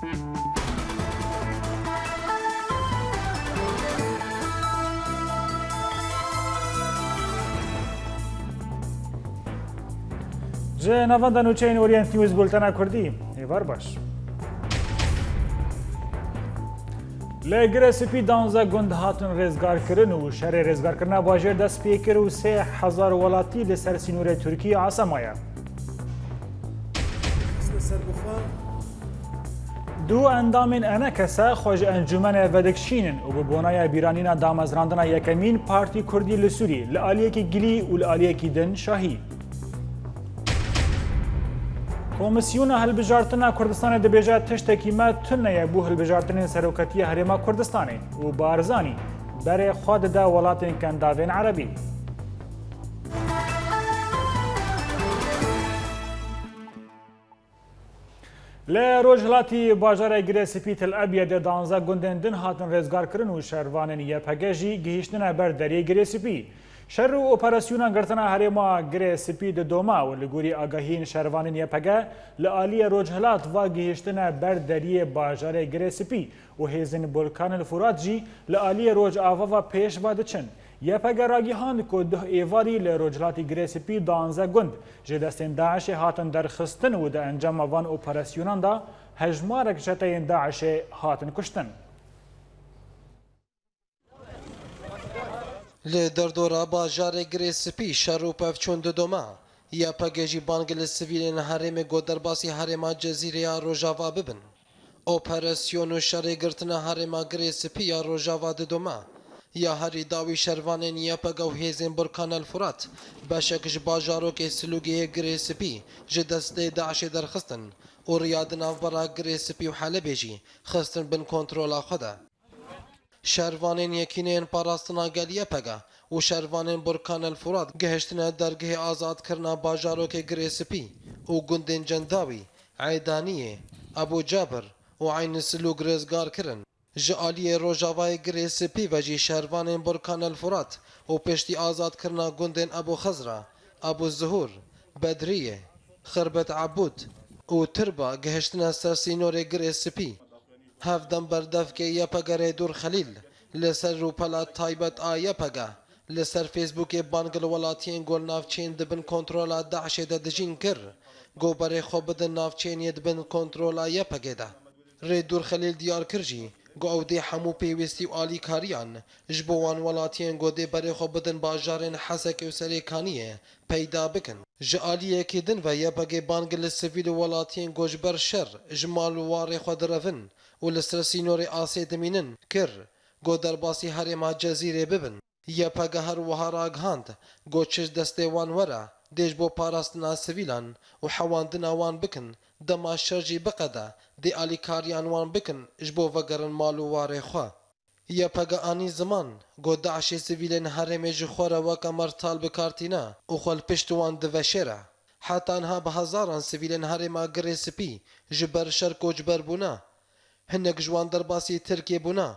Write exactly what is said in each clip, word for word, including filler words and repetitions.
Ji navenda nûçeyên Orient News, bultena Kurdî. Êvar baş. Li Girê Spî danzdeh gund hatin rêzgarkirin û şerê rêzgarkirina bajêr dest pê kir û sê hezar welatî li ser sînorê Tirkiyê asemaye. Du endamên E N K S xwe ji encûmenê vedikişînin û bi bonaya bîranîna damezrandina yekemîn Partî Kurdî li Sûrî li aliyekî gilî û li aliyekî din şahî. Komîsyona Hilbijartina Kurdistanê dibêje tiştekî me tune ye bo hilbijartinên serokatiya Herêma Kurdistanê û Barzanî berê xwe dide welatên Kendavên Erebî. Li rojhilatî bajarê Girê Spî Til Ebyedê danzdeh gundên din hatin rêzgarkirin û şervanên Y P G jî gihîştine ber deriyê Girê Spî. Şer û operasyona girtina herêma Girê Spî didome û li gorî agahiyên şervanên Y P G li aliyê rojhilat ve gihîştine ber deriyê bajarê Girê Spî û hêzên Burkan el Furat jî li aliyê rojava ve pêş ve diçin. Y P G ragihand ku duh êvarî li rojhilatî Girê Spî danzdeh gund ji destên DAIŞê hatin derxistin û di encama van operasyonan de hejmarek çeteyên DAIŞê hatin kuştin. Li derdora bajarê Girê Spî şer û pevçûn didome. Y P G jî bang li sivîlên herêmê ku derbasî herêma Cezîrê ya Rojava bibin. Operasyon û şerê girtina herêma Girê Spî ya Rojava didome. Ya herî dawî şervanên Y P G û hêzên Burkan el Furat beşek ji bajarokê Silûgê yê Girê Spî ji destê DAIŞê derxistin û riya di navbera Girê Spî û Helebê jî xistin bin kontrola xwe de. Şervanên Yekîneyên Parastina Gel Y P G û şervanên Burkan el Furat gihiştine dergehê azadkirina bajarokê Girê Spî û gundên Cendawî, Eydaniyê, Ebû Cabir û Eyn Silûg rêzgar kirin. Ji aliyê Rojavayê Girê Spî ve jî şervanên Burkan el Furat û piştî azadkirina gundên Ebû Xizra, Ebû Zuhûr, Bedriyê, Xirbet Ebûd û Tirba gihiştine ser sînorê Girê Spî. Hevdem berdevkê Y P G Rêdûr Xelîl li ser rûpela taybet a Y P G li ser Facebookê bang li welatiyên ku li navçeyên di bin kontrola DAIŞê de dijîn kir, ku berê xwe bidin navçeyên yê di bin kontrola Y P G de. Rêdûr Xelîl diyar kir jî, ku ew dê hemû pêwîstî û alîkariyan ji bo wan welatiyên ku dê berê xwe bidin bajarên Hesekê û Serêkaniyê peyda bikin. Ji aliyekî din ve Y P G bang li sivîl û welatiyên ku ji ber şer ji mal û warê xwe direvin û li ser sînorê asê dimînin kir, ku derbasî herêma Cezîrê bibin. Y P G her wiha ragihand, ku çi ji destê wan were, dê ji bo parastina sivîlan û hewandina wan bikin, dema şer jî biqede, dê alîkariyan wan bikin ji bo vegerin mal û warê xwe. Y P G anî ziman, ku DAIŞê sivîlên herêmê ji xwe re weke mertal bi kar tîne û xwe li pişt wan diveşêre. Heta niha bi hezaran sivîlên herêma Girê Spî ji ber şer koçber bûne. Hinek ji wan derbasî Tirkiyê bûne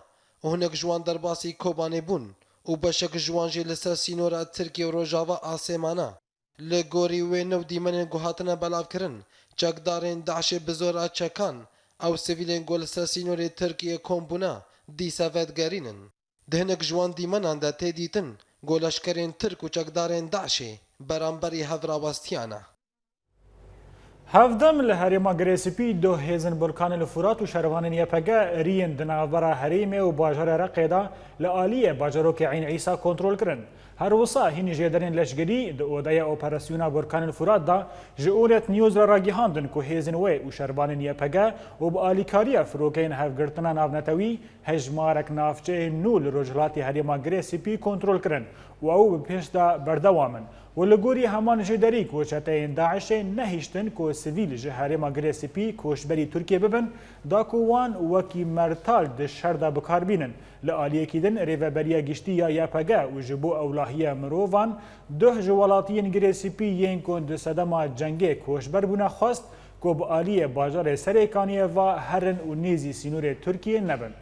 û hinek ji wan derbasî Kobanê bûn û beşek ji wan jî li ser sînora Tirkiye û Rojava asê mane. Li gorî wê nû dîmenên ku hatine belavkirin, çekdarên DAIŞê bi zora çekan ew sivîlên ku li ser sînorê Tirkiyê kom bûne, dîse vedigerînin. Di hinek ji wan dîmenan de tê dîtin ku leşkerên Tirk û çekdarên DAIŞê beramberî hev rawestiya ne. Hevdem li herêma Girê Spî du hêzên Burkanê li Furat û şervanên Y P G riyên di navbera herêmê û bajarê Reqê de li aliyê bajarokê Eyn Îsa kontrol kirin. Her wisa hîn jêderên leşgerî di odeya operasyona Burkanê li Furat de ji Orient News re ragihandin ku hêzên wê û şervanên Y P G û bi alîkariya firokeyên hevgirtina navnetewî hejmarek navçeyên nû li rojhilatê herêma Girê Spî kontrol kirin û ew bi pêş de berdewam in. Û li gorî heman jêderî ku çeteyên DAIŞê nehiştin ku sivîl ji herêma Girê Spî koçberî Tirkiyê bibin, da ku wan wekî mertal di şer de bi kar bînin. Li aliyekî din Rêveberiya Giştî ya Y P G û ji bo ewlahiya mirovan duh ji welatiyên Girê Spî yên ku di sedema cengê koçber bûne xwest ku bi aliyê bajarê Serêkaniyê ve herin û nêzî sînorê Tirkiyê nebin.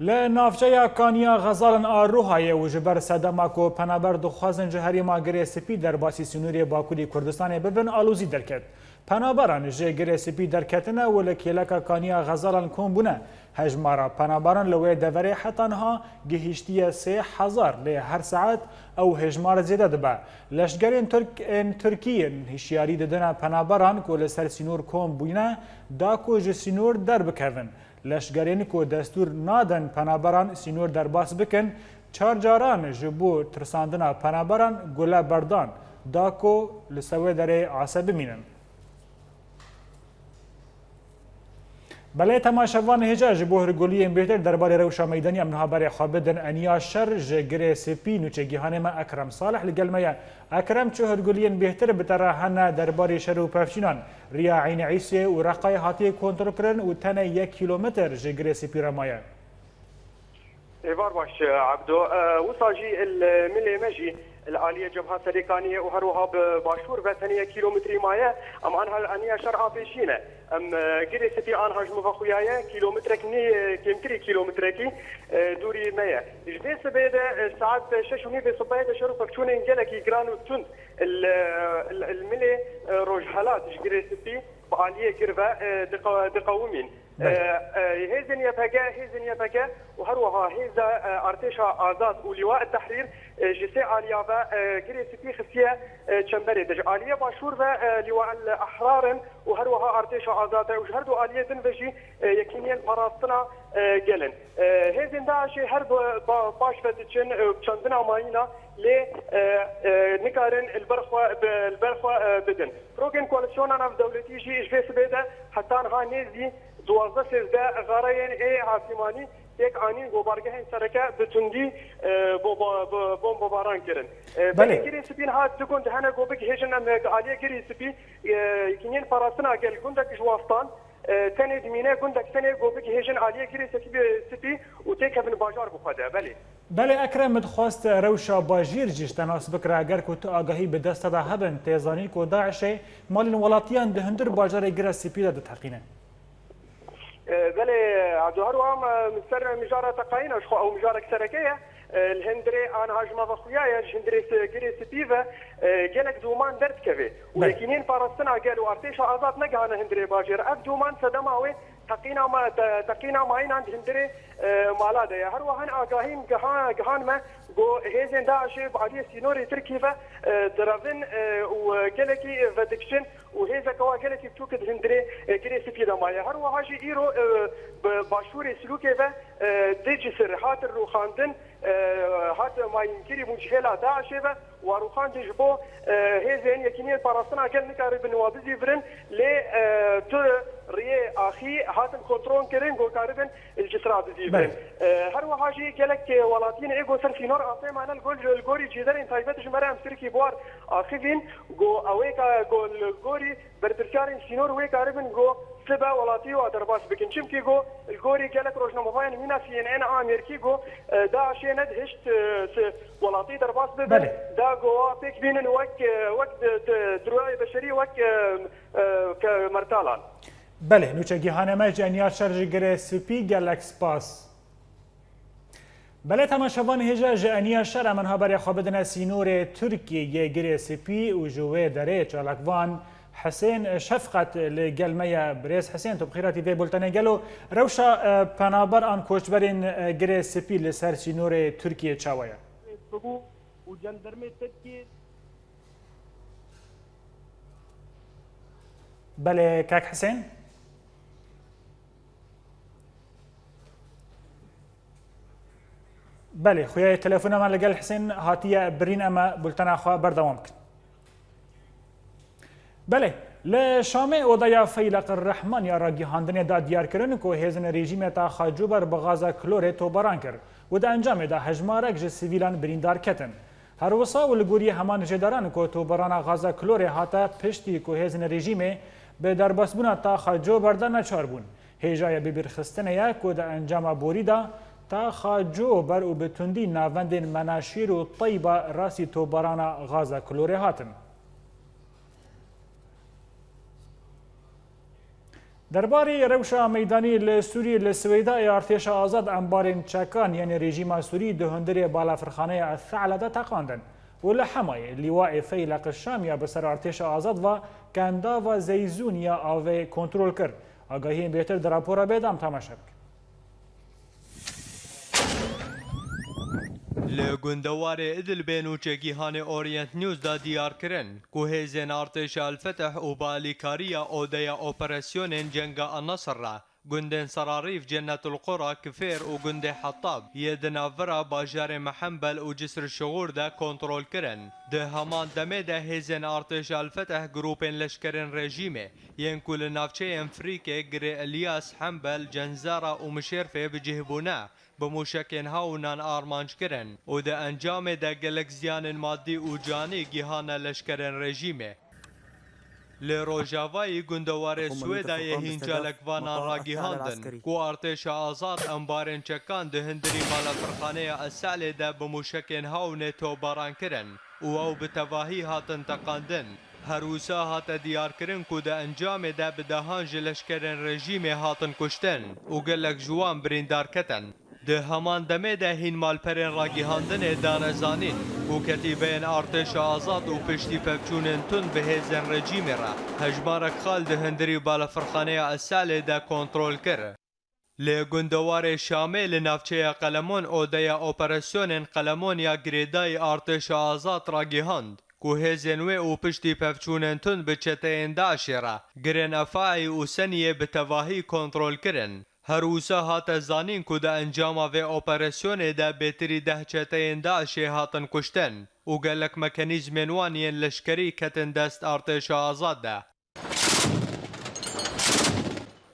Li navçeya Kaniya Xezalan a Rûhayê û ji ber sedema ku penaber dixwazin ji herêma Girê Spî derbasî sînorê Bakurê Kurdistanê bibin, alozî derket. Penaberan ji Girê Spî derketine û li kêleka Kaniya Xezalan kom bûne. Hejmara penaberan li wê deverê heta niha gihîştiye sê hezar, lê her saet ew hejmar zêde dibe. Leşgerên Tirk ên Tirkî hişyarî didine penaberan ku li ser sînor kom bûne, da ku ji sînor derbikevin. Leşgerên ku destûr nadin penaberan sînor derbas bikin, çar caran ji bo tirsandina penaberan gule berdan, da ku li Sewêderê ase bimînin. Belê temaşevan hêja ji bo hirguliyên bêhtir derbarê rewşa meydanî em niha berê xwe bidin eniya şer ji Girê Spî nûçegihanê me Ekrem Salih li gel me ye. Ekrem, çi hirguliyên bêhtir bi te re hene derbarê şer û pevçînan? Riya Eyn Îsê û Reqayê hatiye kontrolkirin û tenê yek kîlometr ji Girê Spî re maye. Êvar baş, Ebdo. E, wisa jî li milê me jî li aliyê Cebha Serêkaniyê û her wiha bi başûr ve tenê yek kîlometrî maye. Em anha aniya şer a pêşî ne. Em, e, Girê Spî anha ji min ve xuyaye, kîlometrek nî, e, kêmtirî kîlometrekî, e, dûrî me ye. Ji vê sibê de, e, saet şeş û nîvê sibehê de şer û pevçûnên gelekî giran û tund li, li, li milê, e, rojhelat ji Girê Spî bi aliyê gir ve, e, diqe-, diqewimîn. E, Belê. e, hêzên Y P G, hêzên Y P G û her wiha hêza, e, artêşa azad û Lîwa Tehrîr, e, ji sê aliya ve, e, Girê Spî xistiye, e, çemberê de. Ji aliyê başûr ve, e, Lîwa El Ehrar in û her wiha artêşa azad e û ji her du aliyê din ve jî, e, yekîniyên parastina, e, gel in. E, hêzên DAIŞê her bi, ba-, paş ve diçin, e, çandina mayîna lê, e, e, nikarin li ber xwe bi, li ber xwe, e, bidin. Pirogên koalîsyona navdewletî jî ji vê sibê de heta niha nêzî duwazdeh sêzdeh xareyên ê asîmanî pêk anîn ku bargehên sereke bi tundî, e, bo-, bo-, bo-, bombebaran kirin. E, Belê. Belê Girê Spî niha du gund hene ku bigihêjin em, e, aliyê Girê Spî, e, yekîniyên parastina gel gundek ji wastan, e, tenê dimîne gundek tenê ku bigihêjin aliyê Girê Spî, Spî û têkevin bajar bi xwe de. Belê. Belê Ekrem, min dixwest rewşa bajêr jî ji te nas bikira, eger ku tu agahî bi dest te de hebin, tê zanîn ku DAIŞê malên welatiyan di hundir bajarê Girê Spî de diteqîne. E, belê, Ebdo, her wiha em, e, ser mijara teqayîna ji xwe ew mijarek sereke ye. E, li hundirê aniha ji me ve xuya ye, ji hundirê si-, Girê Spî ve, e, gelek doman derdikeve. Û Belê. Yekîniyên parastina gel û artêşa azad negihane hundirê bajêr. Ev doman sedema wê teqîna ma-, te-, teqîna mayînan di hundirê, e, mala de ye. Her wiha hin agahî giha-, gihan me ku hêzên DAIŞê bi aliyê sînorê Tirkî ve, e, direvin, e, û, e, gelekî vedikişin û hêzeke wa gelekî biçûk di hundirê, e, Girê Spî de maye. Her wiha jî îro, e, bi başûrê Silûkê ve, e, di cisir hatin rûxandin, e, hat mayînkirî bûn ji hêla DAIŞê ve. Wa rûxandin ji bo, e, hêzên yekîniyên parastina gel nikaribin wa bizîvirin, lê, e, tu riyê axî hatin kontrol kirin, ku karibin li cisra bizîvirin. Belê. E, her wiha jî gelek, e, welatiyên ê ku ser sînor asê mane li gor, li gorî cîderên taybet ji me re em Tirkî buar axivîn, ku ew ê ka, ku li gorî berpirsiyarên sînor wê karibin ku sibe welatî wa derbas bikin. Çimkî ku li gorî gelek rojnamevayan mîna C N N a Amerîkî ku, e, DAIŞê nedihişt, e, si-, welatî derbas bibin, Belê. Da ku wa pêk bînin wek, e, wek di, di, di rûyayê beşerî wek, e, e, ke mertalan. Belê, nûçegîhanê me ji Eniyar Şer ji Girê Spî, gelek spas. Belê temaşevan hêja ji Eniya Şer em niha berê xwe bidine sînorê Tirkiyê yê Girê Spî û ji wê derê çalakvan Hisên Şefqet li gel me ye. Birêz Hisên, tu bi xêr hatî vê bultenê. Gelo rewşa, e, penaber an koçberên, e, Girê Spî li ser sînorê Tirkiyê çawa ye? Bû û cendermê Tirkiyê. Belê, kek Hisên. Belê, xuyayê telefona me li gel Hisên hatiye birîn, em ê bultena xwe berdewam bikin. Belê, li Şamê Odaya Feyleq Rehman ya ragihandinê da diyar kirin ku hêzên rejîmê taxa Cober bi gaza klorê tobaran kir û di encamê de hejmarek ji sivîlan birîndar ketin. Her wisa û li gorî heman jêdaran ku tobarana gaza klorê hate piştî ku hêzên rejîmê bi derbasbûna taxa Cober de neçar bûn. Hêjayê bibîrxistinê ye ku di encama borî de taxa Cober û bi tundî navendên Menaşîr û Teyba rastî tobarana gaza klorê hatin. Derbarê rewşa meydanî li Sûriyê, li Swêdayê artêşa azad embarên çekan yên rejîma Sûrî di hundirê balafirxaneya El-Tha'la de teqandin û li Hemayê Lîwaê Feyleq Şam ya bi ser artêşa azad ve kendava Zeyzûn ya avê kontrol kir. Agahiyên bêtir di rapora bêdam temaşe bikin. Li gundewarê Idlibê nûçe Gîhanê Orient News da diyar kirin ku hêzên artêşa El-Fetih û bi alîkariya Odeya Operasyonên Cenga An-Nasr re gundên Serarîf, Cennetul Qura, Kifêr û gundê Hetab yê di navbera bajarê Mehenbel û Cisr Şixûr de kontrol kirin. Di heman demê de hêzên artêşa El-Fetih grûpên leşkerên rejîmê yên ku li navçeyên Frîkê, Girê Ilyas, Hembel, Cenzara û Mişêrfê bi cih bûne, bi mûşekên hawnan armanc kirin û di encamê de gelek ziyanên madî û canî gihane leşkerên rejîmê. Li rojavayî gundewarê Swêdayê hîn calek vanan ragihandin ku artêşa azad embarên çekan di hundirî balafirxaneya Eselê de bi mûşekên hawnê topbaran kirin û ew bi tevahî hatin teqandin. Her wisa hate diyarkirin ku di encamê de bi dehan ji leşkerên rejîmê hatin kuştin û gelek ji wan birîndar ketin. Di heman demê de hîn malperên ragihandinê dane zanîn ku ketîbeyên artêşa azad û piştî pevçûnên tund bi hêzên rejîmê re hejmarek xal di hundirî balafirxaneya Eselê de kontrol kir. Li gundewarê Şamê li navçeya Qelemon odeya operasyonên Qelemon ya girêdayî artêşa azad ragihand ku hêzên wê û piştî pevçûnên tund bi çeteyên DAIŞê re girên Efaî û Seniyê bi tevahî kontrol kirin. Her wisa hate zanîn ku di encama vê operasyonê de bêtirî deh çeteyên DAIŞê hatin kuştin û gelek mekanîzmên wan yên leşkerî ketin dest artêşa azad de.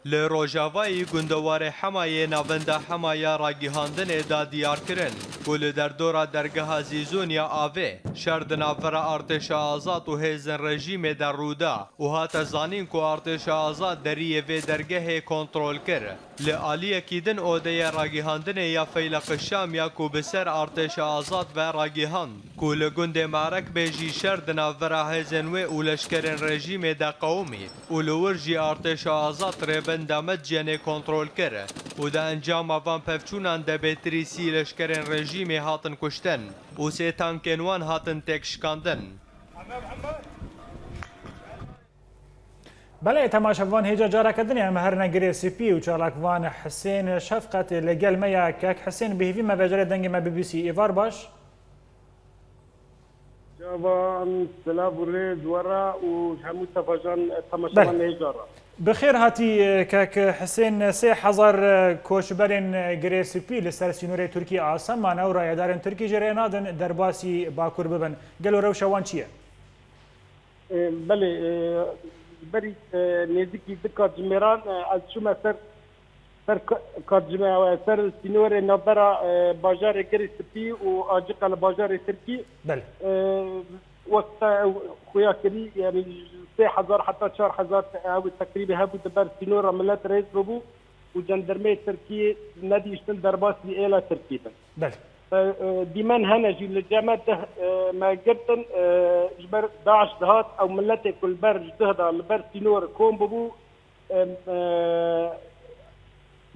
Li rojavayî gundewarê Hemayê navenda Hema ya ragihandinê da diyar kirin ku li derdora dergeha Zîzûn ya Avê şer di navbera artêşa azad û hêzên rejîmê de rû da û hate zanîn ku artêşa azad deriyê vê dergehê kontrol kir. Li aliyekî din odeya ragihandinê ya Feyleq Şam ya ku bi ser artêşa azad ve ragihand ku li gundê Marekbê jî şer di navbera hêzên wê û leşkerên rejîmê de qewimî û li wir jî artêşa azad rêbenda Medcenê kontrol kir û di encama van pevçûnan de bêtirî sî leşkerên rejîmê hatin kuştin û sê tankên wan hatin têkşikandin. Belê, temaşevan, hêja careke din em herine Girê Spî û çalakvan Hisên Şefqet li gel me ya. Kek Hisên, bi hêvî me vecerê dengê me bibîsî. Êvar baş. Cavan, silav û rêz we re û hemû tevajan, temaşevan Belê. hêja re. Bi xêr hatî, kek Hisên, sê hezar koçberên Girê Spî li ser sînorê Tirkî asem mane û rayedarên Tirkî jê rê nadin derbasî Bakur bibin. Gelo rewşa wan çi ye? E, belê, e, berî, e, nêzîkî du katjimêran, e, ez çûme ser, ser ka-, katjime-, ser sînorê navbera, e, bajarê Girê Spî û Aciqa li bajarê Tirkî. Belê. E, wexta ew xuya kirî, yani sê hezar heta çar hezar ew teqrîbê hebû di ber sînora, milet rêz bibû û cendirmeyê Tirkî nedihiştin derbasî êla Tirkî bin. Belê. E, e, dîmen hene jî li cem me dih, e, me girtin, e, ji ber DAIŞ dihat, ew miletê ku li ber ji dih de li ber sînor kom bibû, e, e,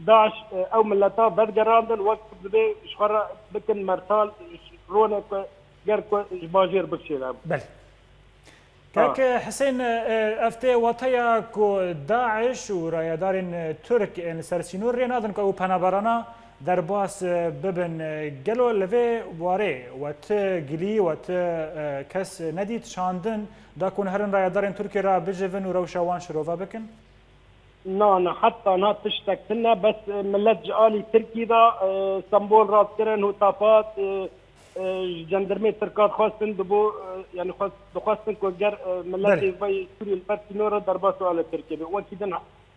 DAIŞ, e, ew mileta vegerandin, wek dibê ji xwe re bikin mertal, rone ku ger ku ji bajêr bikişêne. Belê. Kek Hisên, e, ev tê wateya ku DAIŞ û rayedarên, e, Tirk ên li ser sînor rê nadin ku ew penaberana derbas, e, bibin. E, gelo li vê warê we ti gilî, we ti, e, kes nedît şandin da ku hûn herin rayedarên Tirkiyê re bijivin û rewşa wan şirove bikin? Na, na, heta niha tiştek tune, bes, e, milet ji alî Tirkî de, e, sembol rast kirin, hûtafat, e, e, ji cendirmê Tirka dixwestin, dibû, e, yani xwest-, dixwestin ku ger, e, miletê Belê. vê Sûriyê li ber sînor re derbas û alî Tirkiyê be. Wekî din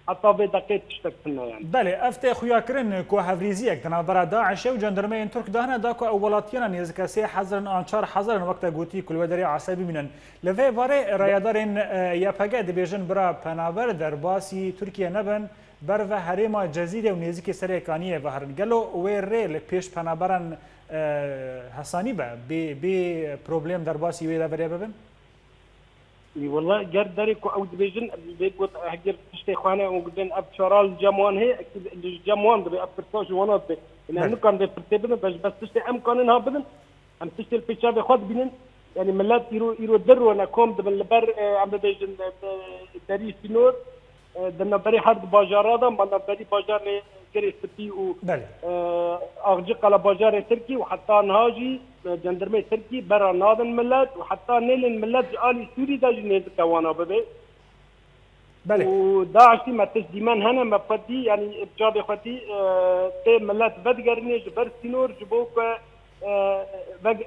heta vê deqê tiştek tune yani. Belê, ev tê xuya kirin ku hevrîziyek di navbera DAIŞê û cendirmeyên Tirk de hene, da ku ew welatiyana nêzike sê hezar an çar hezar in, wek te gotî, ku li wê derê esebî bimînin. Li vê barê rayedarên, e, Y P G dibêjin bira penaber derbasî Tirkiye nebin, ber ve herêma Cezîrê û nêzîkî Serê Kaniyê ve herin. Gelo wê rê li pêş penaberan, e, hesanî be, bê, bê problem derbasî wê deverê bibin? Î, wela ger derê ku ew dibêjin, vê got, heger tiştê xwe hene, ew dibên ev çara li cem wan heye, ekîd li cem wan dibe, ev pirsa ji wana dibe. Yanî em Belê. nikarin vê pirsê bidin, bes, bes tiştê em kanin ha bidin, em tiştê li pêça vê xwe dibînin. Yanî millet îro, îro dir rûne kom dibin li ber, e, em bibêjin, e, e, derî sînor, e, di navberê her di bajara de, ma navberî bajarê Girê Spî û, Belê. e, Axciqala bajarê Tirkî û heta niha jî, e, cendirmê Tirkî bera nadin millet û heta nêlên millet ji alî Sûrî de jî nêzike wana bibe. Belê. Û DAIŞ jî me tişt dîmen hene, me xwedî, yanî çavê xwedî, e, tê millet vedigerîne ji ber sînor, ji bo ku, e, veg-,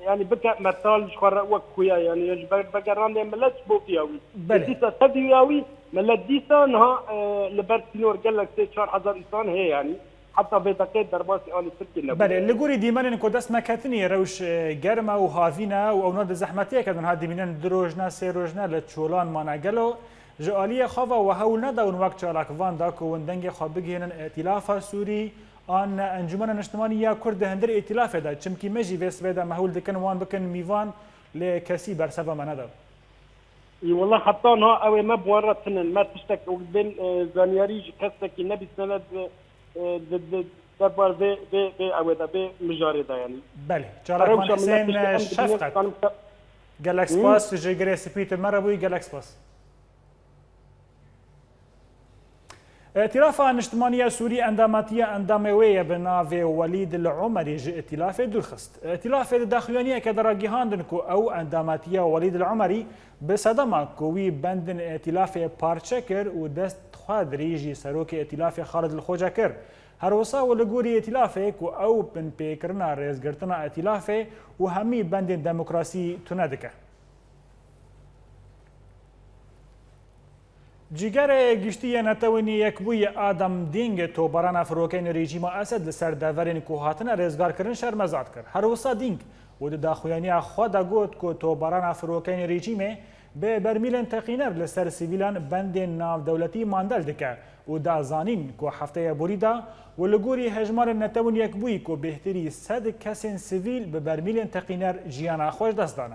yanî bike metal ji xwe re wek xuya, yanî ji ber vegerandê millet ji bo viya wî. Belê. Dîsa sedî ya wî, millet dîsa niha, e, li ber sînor gelek sê çar hezar însan heye, yanî heta vê deqê derbasî alî Tirkiyê nebû. Belê, li gorî dîmenên ku dest me ketinî rewş, e, germ e û havîn e û ewna di zehmetiyeke de niha dimînin du rojne, sê rojne li çolan mane. Gelo ji aliyê xwe ve we hewl nedawin wek çalakvan da ku hûn dengê xwe bigihînin Îtîlafa Sûrî an Encûmena Niştimanî ya Kurd di hundir Îtîlafê de? Çimkî me jî vê sibê de me hewl dikin wan bikin mîvan, lê kesî bersiva me neda. Î, wela heta niha ew ê me bi wan re tune ne. Me tiştek û bên, e, zanyarî ji kesekî nebîstine di, e, di, di derbar vê, vê, vê ew ê de, vê mijarê de, yanî. Belê. Çalakvan Hesên Şefqet. Gelek spas ji Girê Spî tu me re bûyî. Gelek spas. Îtîlafa Niştimanî ya Sûrî endametiya endamê wê ye bi navê Welîd li Omerî ji Îtîlafê dûr xist. Îtîlafê di daxuyaniyeke de ragihandin ku ew endametiya Welîd li Omerî bi sedema ku wî bendin Îtîlafê parçe kir û dest xwe dirîjî serokê Îtîlafê Xalid li Xoca kir. Her wisa û li gorî Îtîlafê ku ew binpêkirina rêzgirtina Îtîlafê û hemî bendên demokrasî tune dike. Cîgerê Giştî yê Netewên Yekbûyî Adam Dîng tobarana firokeyên rejîma Esed li ser deverên ku hatine rêzgarkirin şermezar kir. Her wisa Dîng û di daxuyaniya xwe de got ku tobarana firokeyên rejîmê bi bermîlên teqîner li ser sivîlan bendên navdewletî mandel dike û da zanîn ku hefteya borî de û li gorî hejmarên Netewên Yekbûyî ku bêhtirî sed kesên sivîl bi bermîlên teqîner jiyana xwe ji dest dane.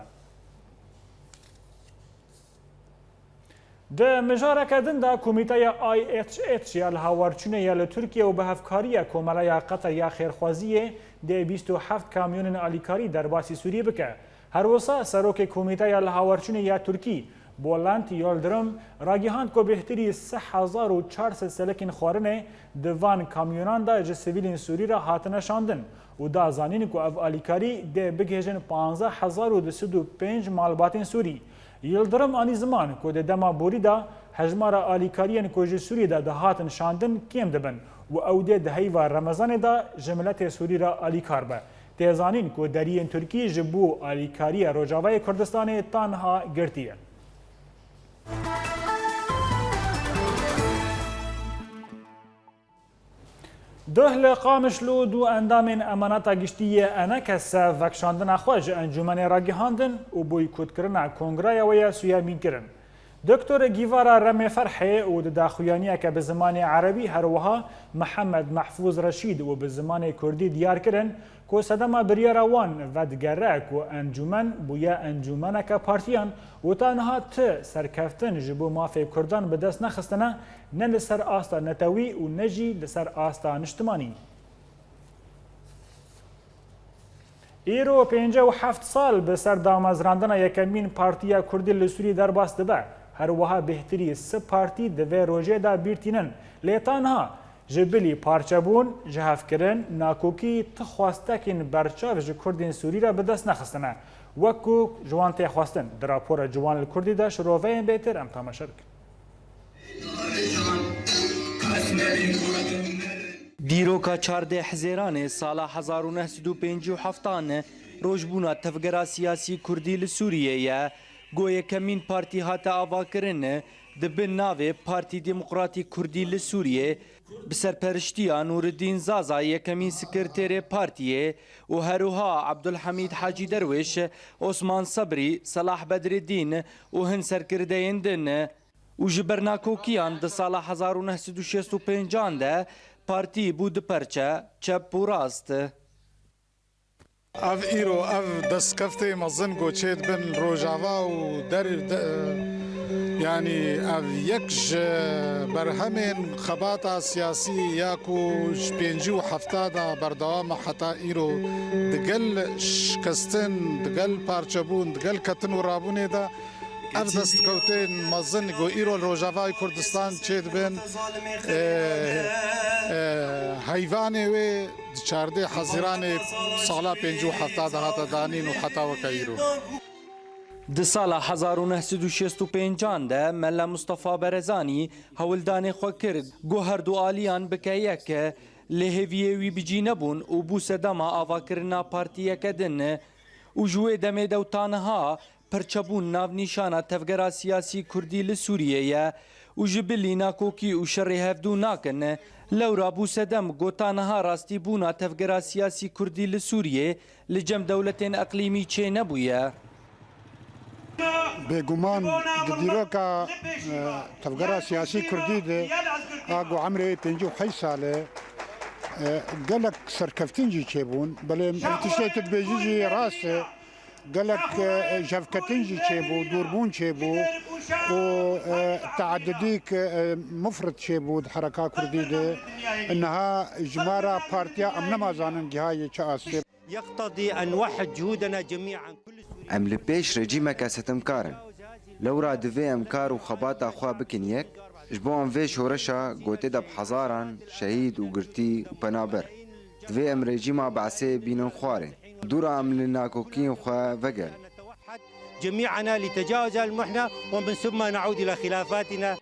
Di mijareke din de Komîteya I H H ya li Hawarçûnê ya li Tirkiye û bi hevkariya Komeleya Qeter ya Xêrxwaziyê dê bîst û heft kamyonên alîkarî derbasî Sûriyê bike. Her wisa Serokê Komîteya li Hawarçûnê ya Tirkî, Bolant Yildirim, ragihand ku bêhtirî sê hezar û çar sed selekên xwarinê di van kamyonan de ji sivîlên Sûrî re hatine şandin û da zanîn ku ev alîkarî dê bigihêjin panzdeh hezar û du sed û pênc malbatên Sûrî. Yildirim anî ziman ku di dema borî de hejmara alîkariyên ku ji Sûriyê de dihatin şandin kêm dibin û ew dê di heyva Remezanê de ji miletê Sûrî re alîkar be. Tê zanîn ku deriyên Tirkî ji bo alîkariya Rojavayê Kurdistanê ta niha girtî ye. Duh li Qamişlo du endamên Emaneta Giştî yê ENKS vekşandina xwe ji encûmenê ragihandin û boykotkirina kongreya wê ya sûyemîn kirin. Doktor Gîvara Remê Ferhê û di daxuyaniyeke bi zimanê erebî, her wiha Mihemed Mehfûz Reşîd û bi zimanê kurdî diyar kirin, ku sedema biryara wan vedigere ku encûmen bûye encûmeneke partiyan û ta niha ti serkeftin ji bo mafê kurdan bi dest nexistine, ne li ser asta netewî û ne jî li ser asta niştimanî. Îro pêncî û heft sal bi ser damezrandina yekemîn Partiya Kurdî li Sûrî derbas dibe. Her wiha bêhtirî sê partî di vê rojê de bîr tînin. Lê ta niha ji bilî parçebûn, jihevkirin, nakokî, ti xwestekên berçav ji Kurdên Sûrî re bi dest nexistine, wek ku ji wan tê xwestin. Di rapora Ciwan li Kurdî de şiroveyên bêtir em temaşe bikin. Dîroka çardeh Hizêranê sala hezar û neh sed û pêncî û heftan rojbûna tevgera siyasî Kurdî li Sûriyê ye. Go yekemîn partî hate avakirin, di bin navê Partî Demokratîk Kurdî li Sûriyê, bi serperiştiya Nûreddîn Zaza, yekemîn sekreterê partiyê, û herwiha Abdulhamîd Hacî Derwêş, Osman Sebrî, Selah Bedreddîn û hin serkirdeyên din. Û ji ber nakokiyan di sala hezar û neh sed û şêst û pêncan de partî bû du perçe, çep û rast. Ev îro, ev destkeftê mezin ku çêdibin Rojava û der-, de-, yanî ev yek ji berhemên xebata siyasî ya ku ji pêncî û hefta de berdewam e heta îro, digel şikestin, digel parçebûn, digel ketin û rabûnê de ev destkewtên mezin ku îro li Rojavayê Kurdistan çêdibin, e, e, heyvanê wê di çardeh Hezîranê sala pêncî û hefta de hate danîn û heta weke îro. Di sala hezar û neh sed û şêst û pêncan de Mela Mustafa Berezanî hewldanê xwe kir, ku herdu aliyan bike yek, lê hêviyê wî bi cî nebûn û bû sedema avakirina partiyeke din. Û ji wê demê de û ta niha, perçebûn navnîşana tevgera siyasî kurdî li Sûriyê ye û ji bilî nakokî û şerê hevdû nakin. Lewra bû sedem ku ta niha rastîbûna tevgera siyasî kurdî li Sûriyê li cem dewletên eqlîmî çênebûye. Bêguman di dîroka, e, tevgera siyasî kurdî de a ku emrê pêncî û heşt sal e, e, gelek serkeftin jî çêbûn. Belê ev tiştê tu dibêjî jî rast e. Gelek, e, jevketin jî çêbû, dûrbûn çêbû û, e, teadidîk, e, mufrit çêbû di hereka kurdî de. Niha jimara partiya em nema zanin gihayê çi astê. يقتضي أن نوحد جهودنا جميعا كل سوريا. Em li pêş rejîmeke sitimkar in. Lewra divê em kar û xebata xwe bikin yek, ji bo em vê şoreşa gotê de bi hezaran şehîd û girtî û penaber. Divê em rejîma Be'sê bînin xwarê. Dûra em li nakokiyên xwe vegel. نتوحد جميعنا لتجاوز المحنة ومن ثم نعود إلى خلافاتنا.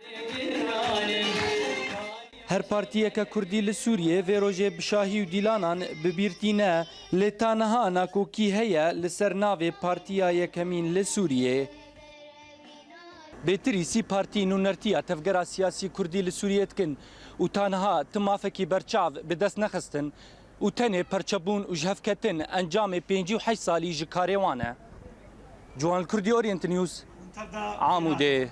Her partiyeke kurdî li Sûriyê vê rojê bi şahî û dîlanan bi bîr tîne, lê ta niha nakokî heye li ser navê Partiya Yekemîn li Sûriyê. Bêtirî sî partî nûnertiya tevgera siyasî kurdî li Sûriyê dikin û ta niha ti mafekî berçav bi dest nexistin û tenê perçebûn û jihevketin encamê pêncî û heşt salî ji karê wan e. Ciwan Kurdî, Orient News, Amûdê.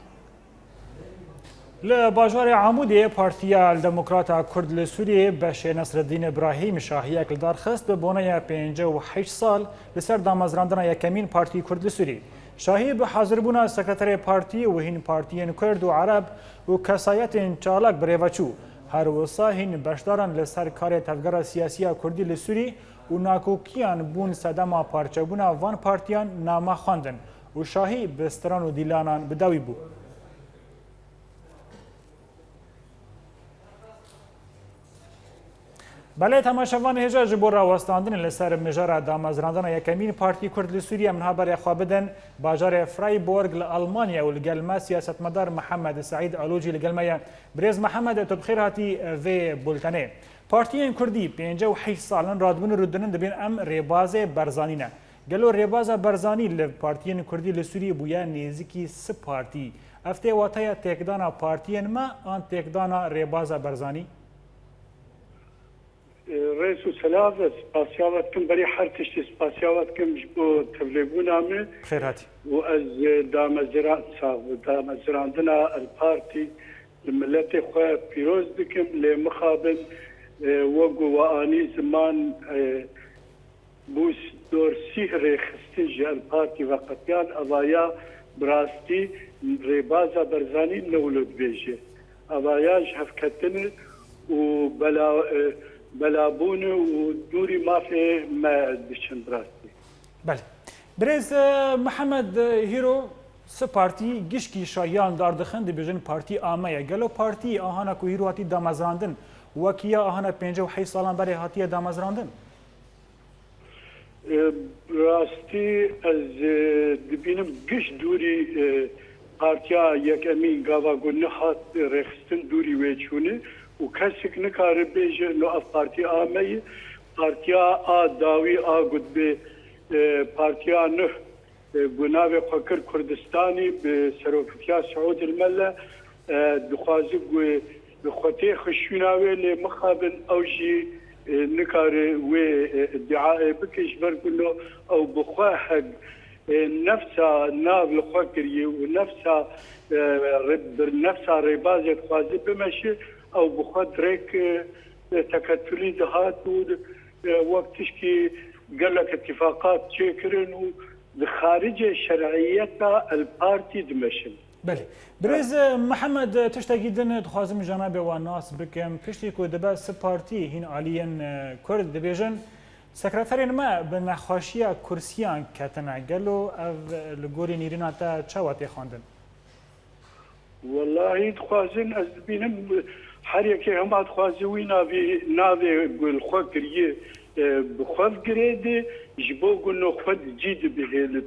Li bajarê Amûdê Partiya Demokrata Kurd li Sûriyê beşê Nesreddîn Îbrahîm şahiyek li dar xist bi boneya pêncî û heşt sal li ser damezrandina yekemîn Partî Kurd li Sûriyê. Şahî bi hazirbûna sekreterê partî û hîn partiyên Kurd û Ereb û kesayetên çalak bi rê ve çû. Her wisa hîn beşdaran li ser karê tevgera siyasî ya Kurdî li Sûrî û nakokiyan bûn sedema parçebûna van partiyan name xwendin û şahî bi stran û dîlanan bi dawî bû. Belê, temaşevanê hêja, ji bo rawestandinê li ser mijara damezrandina yekemîn Partî Kurd li Sûriye, em niha berê xwe bidin bajarê Freiburg li Almanya û li gel me siyasetmedar Mihemed Seîd Alo jî li gel me ye. Birêz Mihemed, tu bi xêr hatî vê bultenê. Partiyên Kurdî pêncî û heşt sal in radibûn û rûdinin dibên em rêbazê Berzanî ne. Gelo rêbaza Berzanî li partiyên Kurdî li Sûriyê bûye nêzîkî sih partî? Ev tê wateya têkdana partiyên me an têkdana rêbaza Berzanî? Rêz û selav, ez spasiya we dikim. Berî her tiştî spasiya we dikim ji bo tevlêbûna min. Bi xêr hatî. Û ez, e, damezira-, sax be, damezirandina El Partî li miletê xwe pîroz dikim, lê mixabin, e, wek ku we anî ziman, e, bû s-, dor sîh rêxistin ji El Partî veqetiyan, eva ya bi rastî rêbaza Berzanî ne wilo dibêje. Eva ya ji hevketin û bela-, e, belabûn û dûrî mafê me diçin bi rastî. Belê. Birêz, e, Mihemed, e, Hîro, sih partî gişkî şahiyan dardixin, dibêjin partî A M E ye. Gelo partî ahana ku hîro hatî damezrandin, wekî ya ahana pêncî û heşt salan berê hatiye damezrandin? E, rastî ez, e, dibînim giş dûrî, e, Partiya Yekemîn gava ku nehat rêxistin dûrî wê çûne û kesik nikare bêje no ev partî A M E ye. Partiya a dawî a ku dibê, e, Partiya Nuh, e, ku navê xwe kir Kurdistanî bi seroketiya Siûd El Melle, e, dixwaze ku bi xwe têxe şûna wê, lê mixabin ew jî, e, nikare wê, e, îdiayê bike, ji ber ku no ew bi xwe heg, e, nefsa nav li xwe kiriye û nefsa, e, rê-, bi nefsa rêbazê dixwaze bimeşe, ew bi xwe dirêk, e, e, teketulî dihat û, e, wek tişkî gelek îtîfaqat çêkirin û di xaricê şer'iyeta El Partî dimeşin. Belê. Birêz, e, Mihemed, e, tiştekî din dixwazim ji cenabê we nas bikim. Piştî ku dibe sê partî hîn aliyên, e, Kurd dibêjin, sekreterên me bi nexweşiya kursiyan ketine. Gelo ev, e, li gorî nîrîna te çawa tê xwendin? Wellahî dixwazin, ez dibînim, her yekê hema dixwaze wî navê, navê ku li xwe kiriye, e, bi xwe girêde, ji bo ku no xwe di cî de bihêle.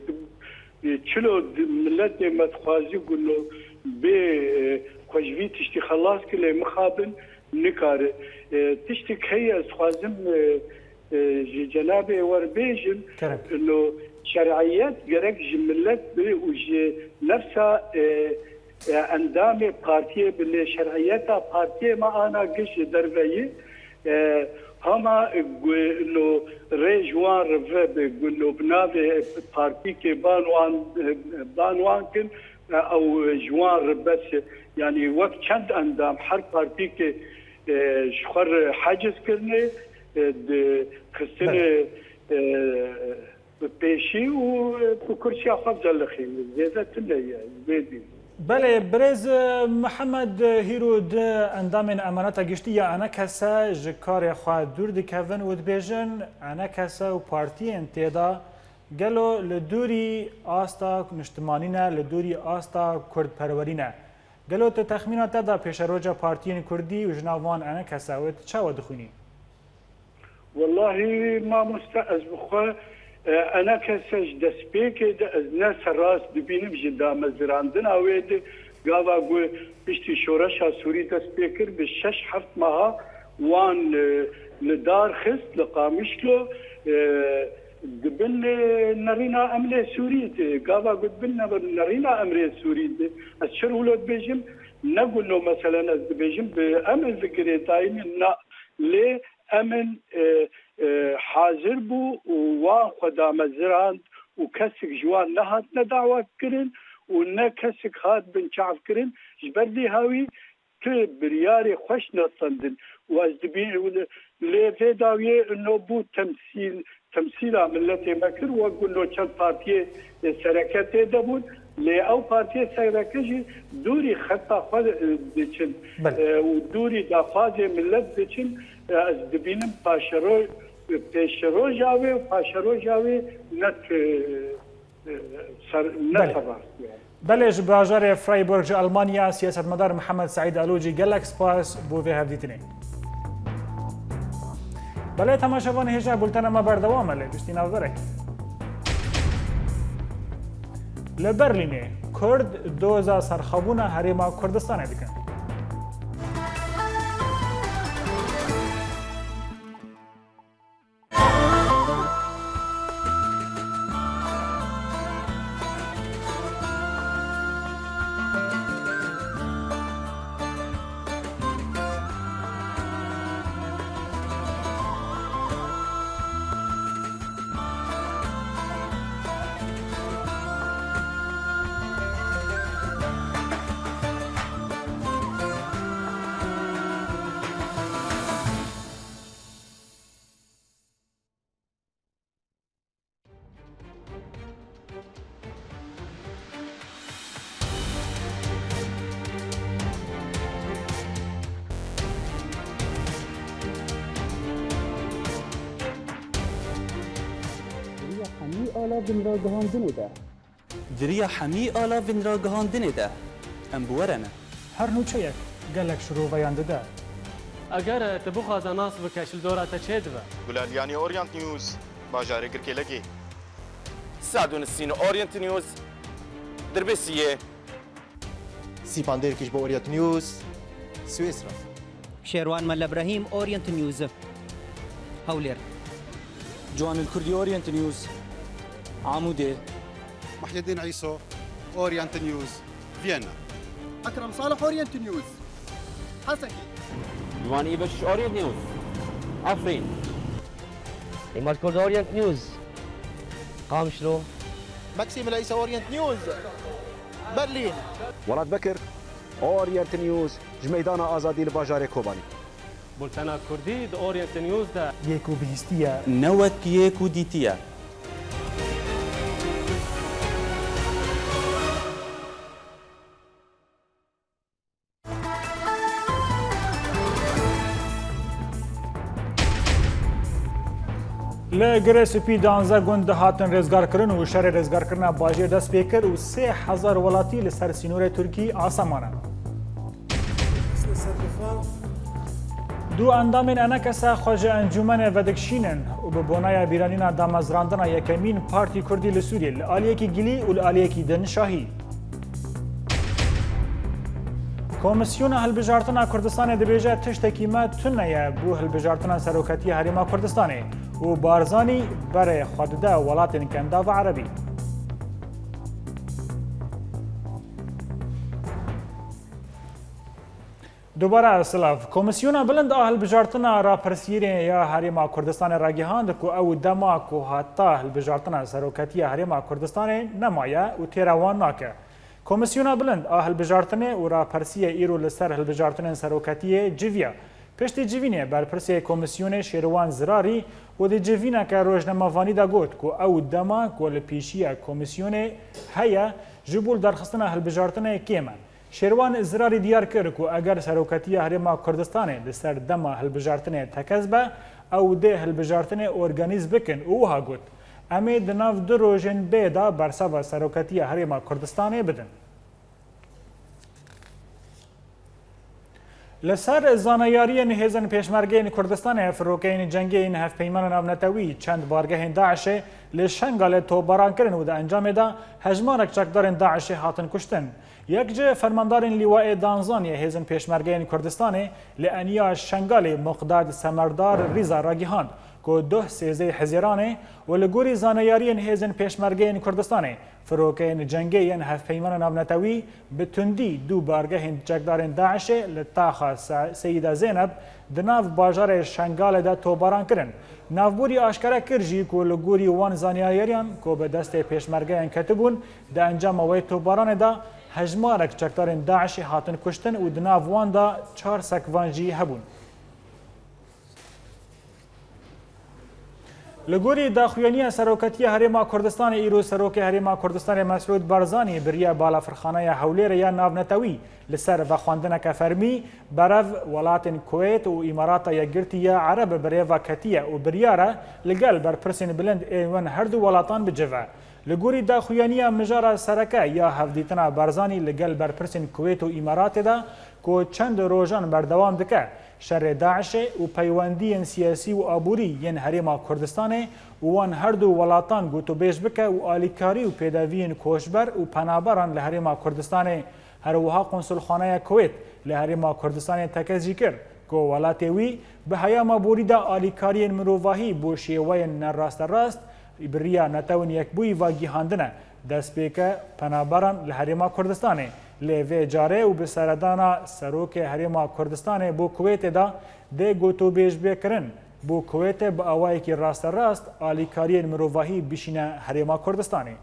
E, çilo di-, miletê me dixwaze ku no bê, e, xwe ji vî tiştî xelas kir, lê mixabin nikare. E, tiştek heye ez dixwazim, e, e, ji cenabê we re bêjim, Kerem. No şer'iyet gerek ji milet be û ji nefsa, e, e, endamê partiyê be, lê şer'iyeta partiyê me ana giş ji derve ye. E, hema, e, gu-, no rê ji wan re vebe, gu-, no bi navê partîkê ban wan, e, ban wan kin, e, ew ji wan re bes e. Yanî wek çend endam her partîkê, e, ji xwe re heciz kirine, e, di xistine, Belê. e, bi pêşî û, e, bi kursiya xwe zelixîne. Zêde tune ye, zêdî. Belê, birêz, e, Mihemed, e, hîro di endamên emaneta giştî ya enekese ji karê xwe dûr dikevin û dibêjin, enekese û partiyên tê de gelo li dûrî asta niştimanî ne, li dûrî asta kurdperwerî ne. Gelo tu texmîna te de pêşeroja partiyên kurdî û ji nav wan enekese wê tu çawa dixwînî? Wellahî mamoste, ez bi xwe, e, enekese ji destpêkê de ez ne serrast dibînim ji damezirandina wê de. Gava ku piştî şoreşa Sûrî dest pê kir, bi şeş heft meha wan, e, li dar xist, li Qamişlo, e, di bin, e, nerîna emrê Sûrî de. Gava ku di bin ne-, nerîna emrê Sûrî de. Ez çi wilo dibêjim? Ne ku no, meselen, ez dibêjim bi em ez li girêdayî me, na, lê em in, e, e, hazir bû û wan xwe damezirand û kesek ji wan nehatine dawatkirin û ne kesek hat binçavkirin. Ji ber vê hawî tu biryarê xweş nesendin û ez dibî-, lê vê dawiyê no bû temsîl, temsîla miletê me kir, wek ku no çend partiyê, e, sereke tê de bûn, lê ew partiyê sereke jî dûrî xeta xwe, e, diçin, Belê. e, û dûrî daxwazê milet diçin, e, ez dibînim paşero-, pêşeroja wê û paşeroja wê ne, e, e, ser, ne Belê. serrast ye. Belê, ji bajarê Freiburg ji Almanya, siyasetmedar Mihemed Seîd Alocî, gelek spas bo vê hevdîtinê. Belê, temaşevan, hêja bultena me berdewam e, lê piştî navberek. Li Berlînê Kurd doza serxwebûna Herêma Kurdistanê dikin. Di riya hemî ala vinragihandinê de. Di riya hemî ala vinragihandinê de. Em bi we re ne. Her nûçeyek gelek şiroveyan dide. Eger tu bixwaze nas bike, ji li dora te çê dibe. Gulaliyanî, Orient News, bajarê Girkêlekê. Sed û nîsîn Orient News, Dirbêsiyê. Sîpan Dêrkî ji bo Orient News, Swêsra. Şêrwan Mele Brehîm, Orient News, Hewlêr. Ciwanil Kurdî, Orient News, Amûdê. Muhyiddin Îso, Orient News, Viyana. Ekrem Salih, Orient News, Hesekê. Ciwanî Beşiş, Orient News, Efrîn. Îmad Kurd, Orient News, Qamişlo. Maksim Leysa, Orient News, Berlîn. Welat Bekir, Orient News, ji Meydana Azadî li bajarê Kobanî. Bultena Kurdî di Orient News de. Yê ku bihîstiye. Ne wek yê ku dîtiye. Li Girê Spî duwazdeh gund hatin rêzgarkirin û şerê rêzgarkirina bajêr dest pê kir û sê hezar welatî li ser sînorê Tirkî asemane. Du endamên enekese xwe ji encûmenê vedikişînin û bi bonaya bîranîna damezrandina yekemîn Partî Kurdî li Sûriyê li aliyekî gilî û li aliyekî din şahî. Komîsyona Hilbijartina Kurdistanê dibêje tiştekî me tune ye bo hilbijartina seroketiya Herêma Kurdistanê û Barzanî berê xwe dide welatên Kendava Erebî. Dubare silav. Komîsyona Bilind a Hilbijartina Rapirsiyerê ya Herêma Kurdistanê ragihand ku ew dema ku heta hilbijartina seroketiya Herêma Kurdistanê nemaye û têra wan nake. Komîsyona Bilind a Hilbijartinê û Rapirsiyê îro li ser hilbijartinên seroketiyê civiya. Piştî civînê, berpirsê komîsyonê Şêrwan Zirarî û di civîneke rojnamevanî de got ku ew dema ku li pêşiya komîsyonê heye, ji bo li derxistina hilbijartinê kêm e. Şêrwan Zirarî diyar kir ku eger seroketiya Herêma Kurdistanê li ser dema hilbijartinê tekez be, ew dê hilbijartinê organîz bikin û wiha got, Em ê di nav du rojên bê de berseva seroketiya Herêma Kurdistanê bidin. Li ser zaneyariyên hêzên pêşmergeyên Kurdistanê, firokeyên cengê yên hevpeymanên navnetewî çend bargehên DAIŞê li Şengalê topbaran kirin û di encamê de hejmarek çekdarên DAIŞê hatin kuştin. Yek ji fermandarên Lîwayê Danzan yê Hêzên Pêşmergeyên Kurdistanê li eniya Şengalê Muqdad Semerdar Rîza ragihand ku duh sêzdeh Hezîranê û li gorî zaneyariyên Hêzên Pêşmergeyên Kurdistanê, firokeyên cengê yên hevpeymanên navnetewî bi tundî du bargehên çekdarên DAIŞê li taxa Se-, Seyîda Zeyneb di nav bajarê Şengalê de topbaran kirin. Navborî aşkere kir jî ku li gorî wan zanyariyan ku bi destê pêşmergeyan ketibûn, di encama wê topbaranê de hejmarek çekdarên DAIŞê hatin kuştin û di nav wan de çar sekvan jî hebûn. Li gorî daxuyaniya Seroketiya Herêma Kurdistanê, îro Serokê Herêma Kurdistanê Mesûd Barzanî bi riya Balafirxaneya Hewlêrê ya Navnetewî li ser vexwendineke fermî berev welatên Kuweyt û Îmarata Yekgirtî ya Ereb bi rê ve ketiye û biryar e li gel berpirsên bilind ên wan her du welatan bicive. Li gorî daxuyaniya mijara sereke ya hevdîtina Barzanî li gel berpirsên Kuweyt û Îmaratê de ku çend rojan berdewam dike, şerê DAIŞê û peywendiyên siyasî û aborî yên Herêma Kurdistanê û wan her du welatan gotûbêj bike û alîkarî û pêdeviyên koçber û penaberan li Herêma Kurdistanê, her wiha Konsulxaneya Kuweyt li Herêma Kurdistanê tekez jî kir ku welatê wî bi heyama borî de alîkariyên mirovahî bo şêweyên nerasterast bi riya Netewên Yekbûyî ve gihandine. Destpêke penaberan li Herêma Kurdistanê, lê vê carê û bi seredana Serokê Herêma Kurdistanê bo Kuweytê de dê gotûbêj bê kirin, bo Kuweytê bi awayekî rasterast alîkariyên mirovahî bişîne Herêma Kurdistanê.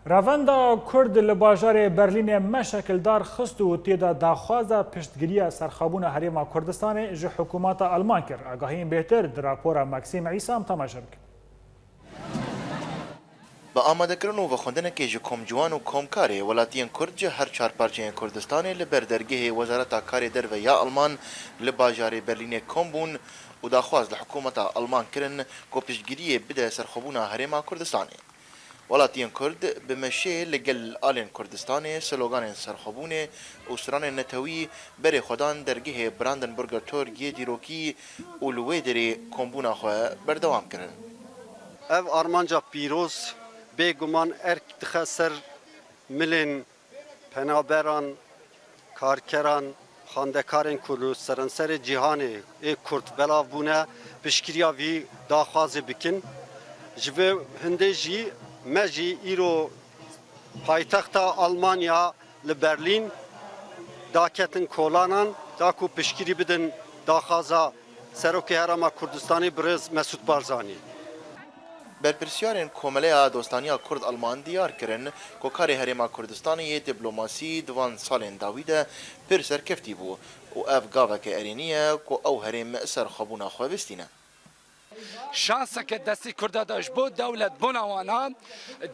Revenda Kurd li bajarê Berlînê me şekildar xist û tê de daxwaza piştgiriya serxwebûna Herêma Kurdistanê ji hikûmeta Alman kir. Agahiyên bêhtir di rapora Maksîm Îsa em temaşe bikin. Bi amadekirin û vexwendinekê ji komciwan û komkarê welatiyên Kurd ji her çar parçeyên Kurdistanê li ber dergehê Wezareta Karê Derve ya Alman li bajarê Berlînê kom bûn û daxwaz li hikûmeta Alman kirin ku piştgiriyê bide serxwebûna Herêma Kurdistanê. Welatiyên Kurd bi meşê li gel alên Kurdistanê, sloganên serxwebûnê û stranên netewî berê xwe dan dergehê Brandenburger Tor yê dîrokî û li wê derê kombûna xwe berdewam kirin. Ev armanca pîroz bêguman erk dixe ser milên penaberan, karkeran, xwendekarên ku li seranserê cîhanê ê Kurd belav bûne, piştgiriya vî daxwazê bikin. Ji vê hindê jî me jî îro paytexta Almanya li Berlîn daketin kolanan, da ku piştgirî bidin daxwaza Serokê Herêma Kurdistanê birêz Mesûd Barzanî. Berpirsyarên Komeleya Dostaniya Kurd-Alman diyar kirin ku karê Herêma Kurdistanê yê diplomasî di van salên dawî de pir serkeftî bû û ev gaveke erênî ye ku ew herêm serxwebûna xwe bistîne. Şanseke destî Kurda de ji bo dewletbûna wana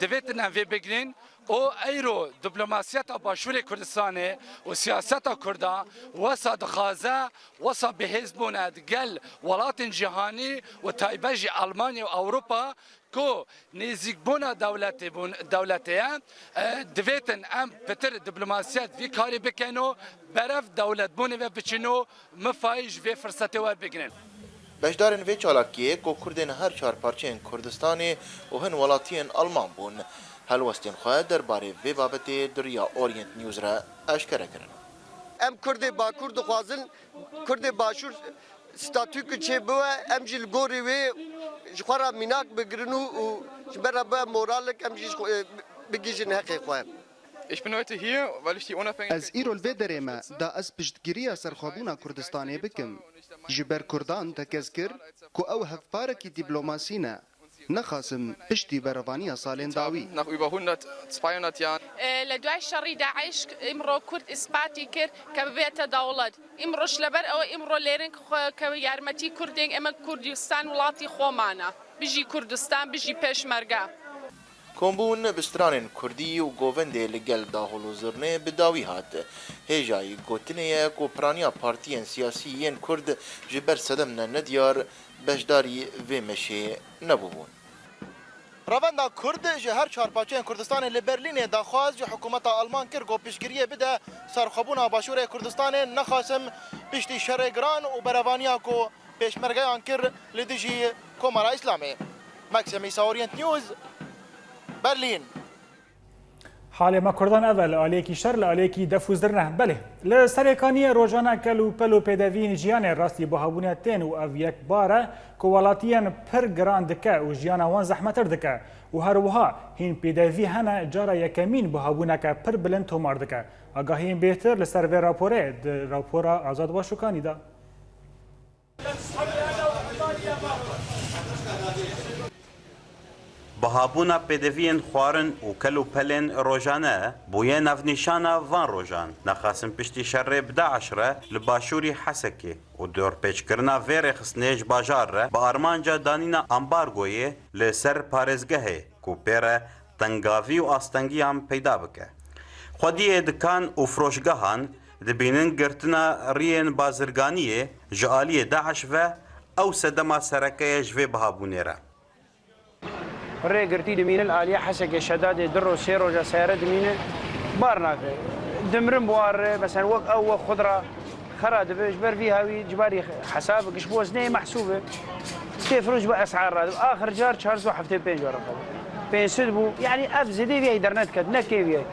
divêtin em vê bigrin û eyro diplomasiyeta Başûrê Kurdistanê û siyaseta Kurda wesa dixwaze, wesa bihêzbûne digel welatên cîhanî û taybet jî Almanya û Ewropa ku nêzîkbûna dewletê bûn, dewletê ye, e, divêtin em pitir diplomasiyet vî karî bikin û berev dewletbûnê ve biçin û mifayî ji vê firsetê werbigrin. Beşdarên vê çalakiyê ku Kurdên her çar parçeyên Kurdistanê û hin welatiyên Alman bûn, helwestên xwe derbarê vê babetê di riya Orient News re eşkere kirin. Em Kurdê Bakur dixwazin, Kurdê Başûr statû ku çê biwe, em jî li gorî wê ji xwe re mînak bigirin û, û ji ber re bibe moralik, em jî ji xwe, e, bigihîjin heqê xwe. Ich bin heute hier, weil ich die Unabhängigkeit Ez îro li vê derê me, da ez piştgiriya serxwebûna Kurdistanê bikim. Ji ber Kurdan tekez kir ku ew hevparekî dîplomasî ne. Nexasim piştî berevaniya salên dawî. Nach über hundert, zweihundert Jahren. Li دوای شەڕی داعش ئیمڕۆ کورد ئیسپاتی کرد کە ببێتە دەوڵەت. ئیمڕۆش لەبەر ئەوە ئیمڕۆ لێرن کە خۆ-، کە یارمەتی کوردێک ئێمە کوردستان وڵاتی خۆمانە. بژی کوردستان، بژی پێشمەرگە. Kombûn bi stranên kurdî û govendê li gel dahol û zirnê bi dawî hat. Hêjayî gotinê ye ku piraniya partiyên siyasî yên kurd ji ber sedem ne nediyar beşdarî vê meşê nebûbûn. Revenda Kurd ji her çar parçeyên Kurdistanê li Berlînê daxwaz ji hikûmeta Alman kir ku piştgiriyê bide serxwebûna Başûrê Kurdistanê, nexasim piştî şerê giran û berevaniya ku pêşmergeyan kir li dijî Komara Îslamê. Maxim Îsa, Orient News, Berlîn. Halê me Kurdan ev e, li aliyekî şer, li aliyekî def û zirne. Belê, li Serêkaniyê rojane kel û pel û pêdeviyên jiyanê rastî buhabûnê tên û ev yek bar e ku welatiyên pir giran dike û jiyana wan zehmetir dike û her wiha hîn pêdevî hene cara yekemîn buhabûneke pir bilind tomar dike. Agahiyên bêhtir li ser vê raporê di rapora Azad Başûkanî de. Bihabûna pêdeviyên xwarin û kel û pelên rojane bûye navnîşana van rojan. Nexasim piştî şerê bi DAIŞ re li başûrî Hesekê û dorpêçkirina vê rêxistinê ji bajar re bi armanca danîna ambargoyê li ser parêzgehê ku pê re tengavî û astengiyan peyda bike. Xwediyê dikan û firoşgehan dibînin girtina riyên bazirganiyê ji aliyê DAIŞ ve, ew sedema sereke ye ji vê bihabûnê re. Rê girtî dimîne li aliyê Hesekê, Şedadê du roj, sê roja seyare dimîne, bar nake. Dimirin bi wan re, mesela wek ew, wek xudra, xera dibe, ji ber vî hawî cibarî hesab giş bi weznê mehsûb e. Tê firoş bi esar radibe. Axir car çar sed û heftê pênc were qebûl. Pênc sed bû. Yanî ev zêdê viyayî dernet ket, ne kê viyayî.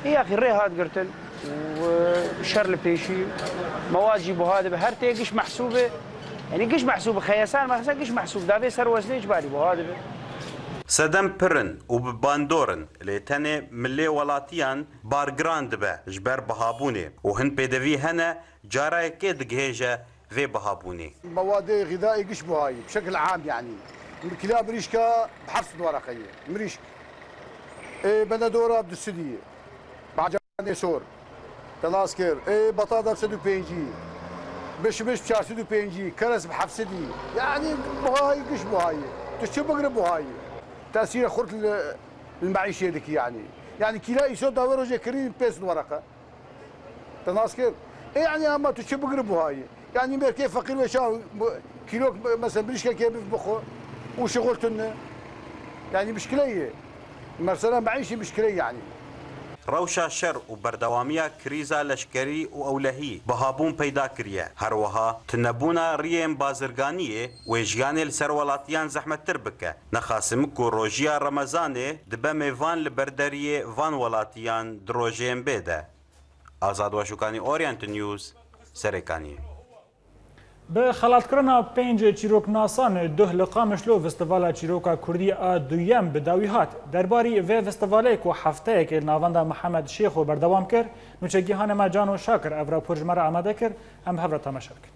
Ê yaxî rê hat girtin û, e, şer li pêşî, mewad jî buha dibe. Her tê giş mehsûb e. Yanî giş mehsûb, xeyesan mexsa giş mehsûb. Davê ser weznê cibarî buha dibe. Sedem pir in û bi bandor in. Lê tenê milê welatiyan bargiran dibe ji ber bihabûnê û hin pêdevî hene, cara yekê digihêje vê bihabûnê. Mewadê xîdayê giş buhayî, bi şekil am yanî. Kîla mirîşka bi heft sed wereqe ye. Mirîşk. Ê benedora bi du sed ye. Bacanê sor. Te nas kir. Ê betada bi sed û pêncî. Bişmiş bi çar sed û pêncî. Keres bi heft sed ye. Yanî buhayî giş buhayî. Tu çi bigire buhayî. Tesîre xurt li, li meîşê dikî yanî. Yanî kîla îsot da wê rojê kirî pênc sed wereqe. Te nas kir? Ê, yanî, ama tu çi bigire buhayî? Yanî, merkê feqîr ve çaw, bu, kîlok, mesela, birîşkekê bi-, bixwe û şixul tune. Yanî, mişkile ye. Mesela, meîşî mişkile, yanî. Rewşa şer û berdewamiya krîza leşkerî û ewlehî bihabûn peyda kiriye. Her wiha, tunebûna riyên bazirganiyê wê jiyanê li ser welatiyan zehmettir bike. Nexasim ku rojiya Remezanê dibe mêvan li ber deriyê van welatiyan di rojên bê de. Azad Weşûkanî, Orient News, Serêkaniyê. Bi xelatkirina pênc çîroknasan duh li Qamişlo Festîvala Çîroka Kurdî a duyem bi dawî hat. Derbarî vê festîvalê ku hefteyekê li navenda Mihemed Şêxo berdewam kir, nûçegîhanê me Cano Şakir ev rapor ji me re amade kir, em bi hev re temaşe bikin.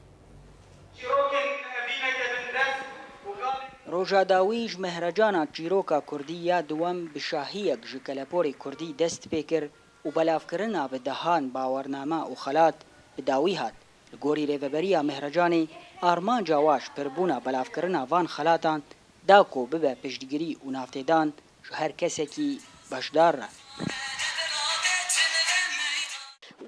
Çîrokên evîneke bindest û galê Roja dawî ji Mehrecana Çîroka Kurdî ya duwem bi şahiyek ji keleporê Kurdî dest pê kir û belavkirina bi dehan bawername û xelat bi dawî hat. Li gorî Rêveberiya Mehrecanê, armanca wa ji pirbûna belavkirina van xelatan da ku bibe piştgirî û navtêdan ji her kesekî beşdar re.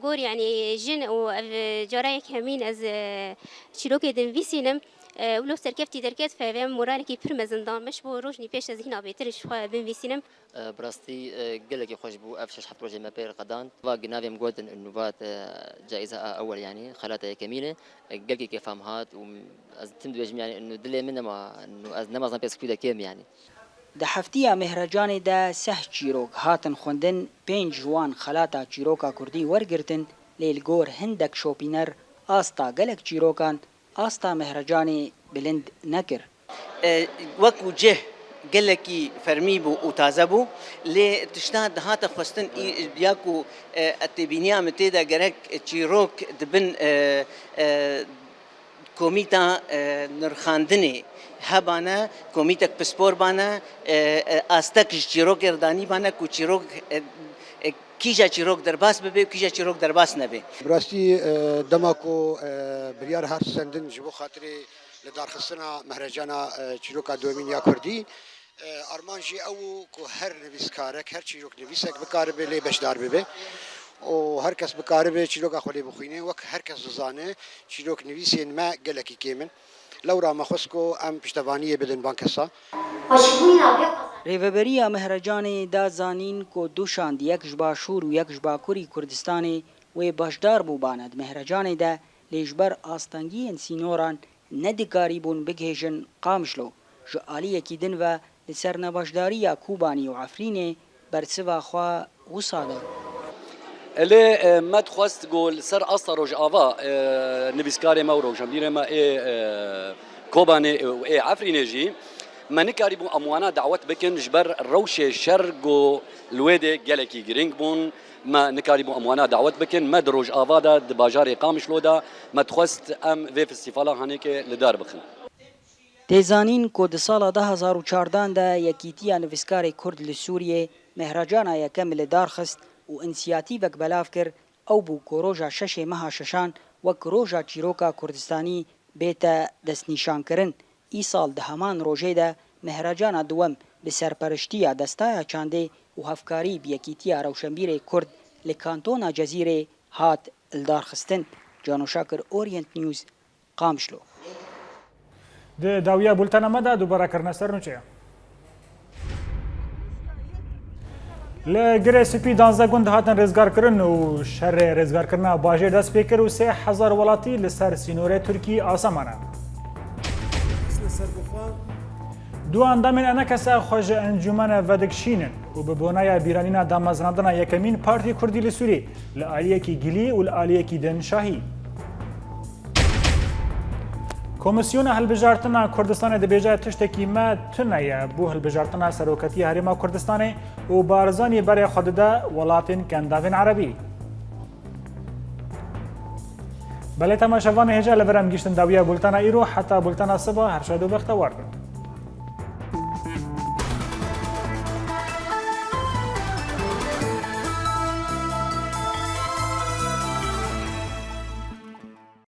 Gor, yanî jin û ev cara yekemîn ez, e, çîrokê dinivîsînim. E, wilo serkeftî derket, fevê moralekî pir mezin da min, ji bo rojnî pêş ez hîna bêtir ji xwe binivîsînim. E, bi rastî, e, gelekî xweş bû ev şeş heft rojê me pê qedand. Va ginavê min gotin û vat, e, caiza a ewel, yanî xelata yekemîn e. E, gelekî kêfa min hat û ez tim dibêjim, yanî û dilê min nema, û ez nema zan pê sikû de kêm, yanî. Di heftiya Mehrecanê de seh çîrok hatin xwendin, pênc ji wan xelata çîroka kurdî wergirtin, lê li gor hindek şopîner asta gelek çîrokan asta Mehrecanê bilind nekir. E, wekû cih gelekî fermî bû û taze bû, lê tişta dihate xwestin î- ya ku e, têbîniya min tê de gerek çîrok di bin e, e, komîta e, nirxandinê hebane, komîtek pispor bane, e, e, astek ji çîrokê re danî bane ku çîrok e, e, kîja çîrok derbas bibe û kîja çîrok derbas nebe. Bi rastî e, dema ku e, biryar hat sendin ji bo xatirê lidarxistina mehrecana e, çîroka duhemîn ya kurdî, e, armanc jî ew û ku her nivîskarek, her çîroknivîsek bikaribe lê beşdar bibe û her kes bikaribe çîroka xwe lê bixwîne. Wek her kes dizane, çîroknivîsên me gelekî kêm in. Lewra me xwest ku em piştevaniyê bidin van kesa. Rêveberiya Mehrecanê da zanîn ku du şand, yek ji Başûr û yek ji Bakurî Kurdistanê wê beşdar bûbane di Mehrecanê de, lê ji ber astengiyên sînoran nedikarîbûn bigihêjin Qamişlo. Ji aliyekî din ve li ser nebeşdariya Kobanî û Efrînê bersiva xwe wisa da. Lê e, me dixwest ku li ser asta Rojava e, nivîskarê me û rewşenbîrê me ê e, Kobanê û ê Efrînê jî me nikarîbû em wana dawet bikin ji ber rewşê şer ku li wê dê gelekî girîng bûn. Me nikarîbû em wana dawet bikin. Me di Rojava de, di bajarê Qamişlo de me dixwest em vê festîvala hanêkê li dar bixin. Tê zanîn ku di sala du hezar û çardeh de Yekîtiya Nivîskarê Kurd li Sûriyê Mehracana Yekem li dar xist û însiyatîvek belav kir, ew bû ku roja şeşê meha şeşan wek Roja Çîroka Kurdistanî bête destnîşankirin. Îsal di heman rojê de Mehracana Duwem bi serperiştiya Destaya Çandê û hevkarî bi Yekîtiya Rewşenbîrê Kurd li Kantona Cezîrê hat lidarxistin. Cano Şakir, Orient News, Qamişlo. Di dawiya bultena me de dubare kirine ser nûçeya. Li Girê Spî danzdeh gund hatin rêzgarkirin û şerê rêzgarkirina bajêr dest pê kir û sê hezar welatî li ser sînorê Tirkî asa mane. Du endamên ENKS'ê xwe ji encûmene vedikişînin û bi boneya bîranîna damezrandina yekemîn Partî Kurdî li Sûrî li aliyekî gilî û li aliyekî din şahî. Komîsyona Hilbijartina Kurdistanê dibêje tiştekî me tune ye bo hilbijartina seroketiya Herêma Kurdistanê û Barzanî berê xwe dide welatên Kendavên Erebî. Belê temaşevanê hêja li vir em gihîştin dawiya bultena îro, heta bultena siba her şad û bextewar bin.